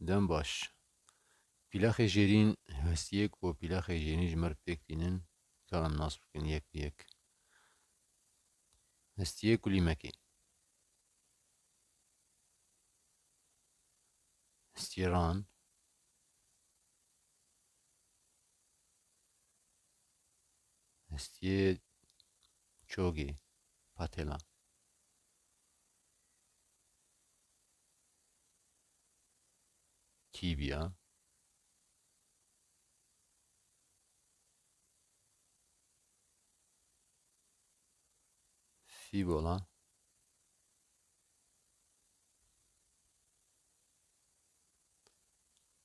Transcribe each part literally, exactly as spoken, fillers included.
Dem baş. Pîlexê jêrîn, hestiyê ku pîlexê jêrîn ji me re pêk tînin, ka em nas bikin yek bi yek. Hestiyê kulîmekê. Hestiyê ran. Hestiyê çogê, patela. Tibia. Fîbola.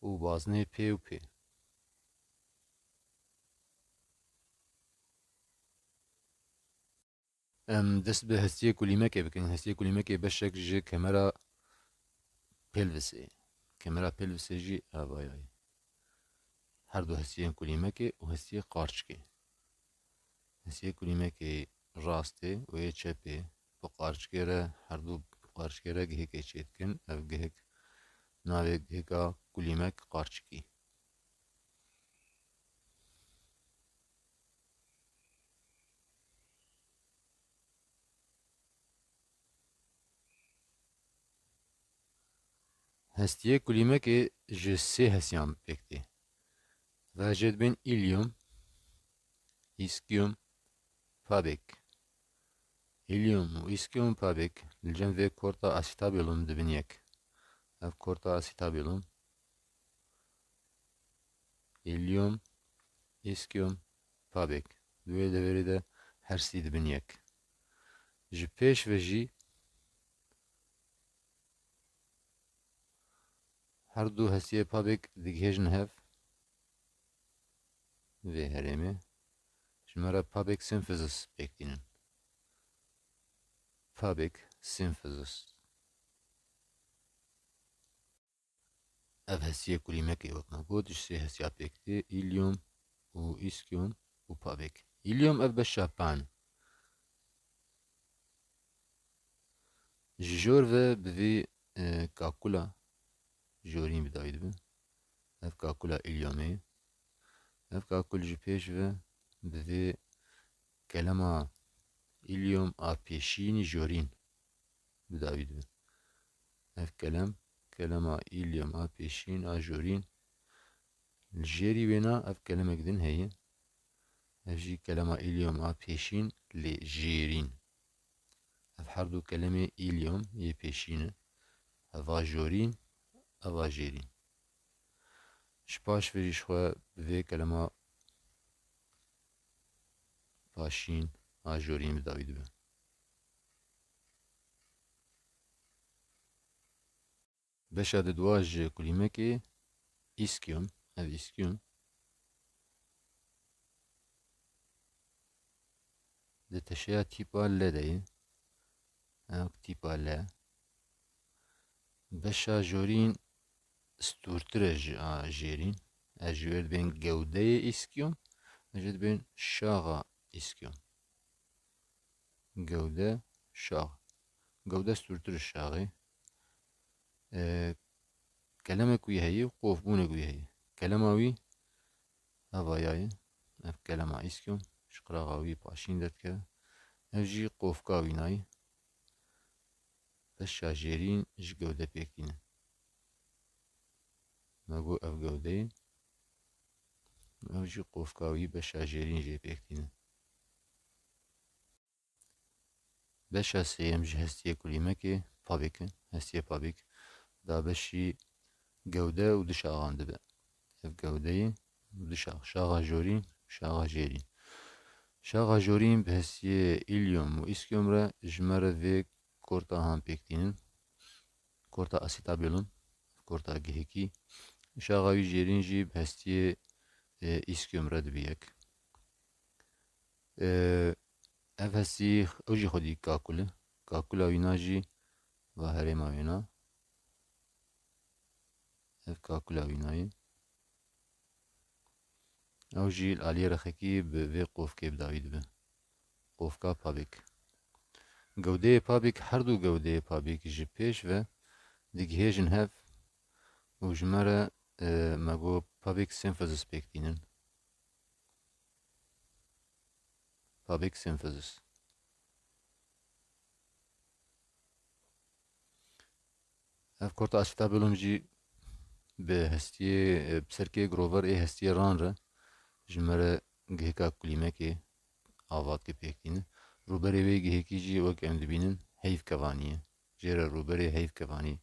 Û baznê pê û pê. Em dest bi hestiyê kulîmekê bikin. Hestiyê kulîmekê beşek ji kemera pelvisê. Kemera pelvisê jî evaya ye. Her du hestiyên kulîmekê û hestiyê qarçikê. Hestiyê kulîmekê rastê û yê çepê bi qarçikê re, her du bi qarçikê re gihêkê çêdikin. Ev gihêk navê gihêka kulîmek qarçikî. Hestiyê kulîmekê ji sê hestiyan pêk tê. Ve jê dibên îlyum, îskyum, pabek. Îlyum û îskyum, pabek li cem vê korta asîtabilum dibin yek. Ev korta asîtabilum, îlyum, îskyum, pabek. Di wê deverê de her sî dibin yek. Ji pêş ve jî her du hestiyê pabek digihêjin hev. Vê herêmê ji me re pabek symphysis pêk tînin. Pabek symphysis. Ev hestiyê kulîmekê wek me got, ji sê hestiya pêk tê, îlyum û îskyum û pabek. Îlyum ev beşa pan. Ji jor ve bi vî, e, kakula jorîn bi dawî dibe. Ev kakula îlyomê. Ev kakul ji pêş ve bi vê kelema îlyom a pêşîn jorîn bi dawî dibe. Ev kelem, kelema îlyom a pêşîn a jorîn. Li jêrî wêna ev kelemek din heye. Ev jî kelema îlyom a pêşîn lê jêrîn. Ev her du kelemê îlyom yê pêşîn e. Eva jorîn, eva jêrîn. Ji paş ve jî ji xwe bi vê kelema paşîn a jorîn bi dawî dibe. Beşa di dua ji kulîmekê îskyum, ev îskyum di teşeya tîpa L de ye. Ev tîpa L. Beşa jorîn stûrtir e ji a jêrîn. Ez ji wê dibên gewdeyê îskyum, ez jê dibên şaxa îskyum. Gewde, şax. Gewde stûrtir ji şaxê. E, kelemek wî heye, qofbûnek wî heye. Kelema wî eva ya ye. Ev kelema îskyum ji qiraxa wî paşîn derdikeve. Ev jî qofka wî nayê. Beşa jêrîn ji gewde pêk tîne. Me got ev gewde ye. Ev jî qofka wî beşa jêrîn jê pêk tîne. Beşa sêyem ji hestiyê kulîmekê pabik e. Hestiyê pabik da beşî gewde û du şaxan dibe. Ev gewdeyê û du şax. Şaxa jorîn, şaxa jêrîn. Şaxa jorîn bi hestiyê îlyom û îskyom re ji me re vê korta han pêk tînin. Korta asîtabilum, korta gihekî. Şaxa wî jêrîn jî bi hestiyê, e, îskyom re dibe yek. E, ev hestî, ew jî xwedî kakul e. Kakula wîna jî va herêma wêna. Ev kakula wîna ye. Ew jî li aliyê rexekî bi vê qofkê bi dawî dibe. Qofka pabik. Gewdeyê pabik, her du gewdeyê pabik ji pêş ve digihêjin hev û ji me re, e, me got public synthesis pêk tînin. Public synthesis. Ev korta acetabilon jî bi hestiyê, e, bi serkê Grover ê hestiyê ran re ji me re gihêka kulîmekê avatkê pêk tîne. Rûberê wê gihêkî jî wek em dibînin heyv kevanî ye. Jê re rûberê heyv kevanî,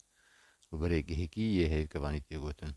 rûberê gihêkî yê heyv kevanî tê gotin.